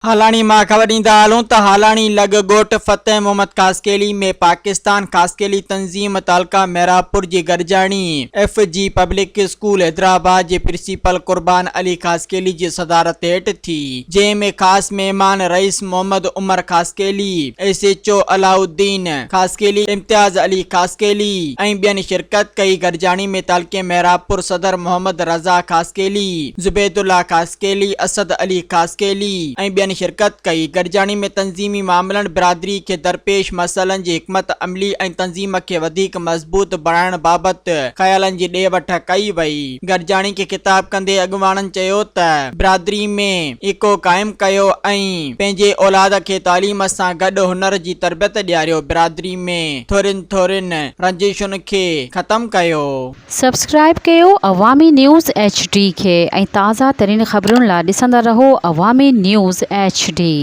هالاڻي مان خبر ڏيندا هلون ته هالاڻي لڳ ڳوٺ فتح محمد خاصخيلي ۾ پاڪستان خاصخيلي تنظيم تعلقه محرابپور جي گڏجاڻي F G public school Hyderabad جي پرنسپل قربان علي خاصخيلي جي صدارت هيٺ ٿي جنهن ۾ خاص مهمان Rais Muhammad Umar Khaskheli, S H O Alauddin Khaskheli, Imtiaz Ali Khaskheli ۽ ٻين شرڪت ڪئي گڏجاڻي ۾ تعلقي محرابپور صدر محمد رضا خاصخيلي، زبيدالله خاصخيلي، اسد علي خاصخيلي ۽ ٻين شرڪت ڪئي. گڏجاڻي ۾ تنظيمي معاملن، برادري کي درپيش مسئلن جي حڪمت عملي ۽ تنظيم کي وڌيڪ مضبوط بڻائڻ بابت خيالن جي ڏي وٺ ڪئي وئي. گڏجاڻي کي خطاب ڪندي اڳواڻن چيو ته برادري ۾ ايڪو قائم ڪيو ۽ پنهنجي اولاد کي تعليم سان گڏ هنر جي تربيت ڏياريو، برادري ۾ ٿورين ٿورين رنجشن کي ختم ڪيو. سبسڪرائيب ڪيو عوامي نيوز ايڇ ڊي کي ۽ تازه ترين خبرن لا ڏسندا رهو عوامي نيوز ايڇ ڊي.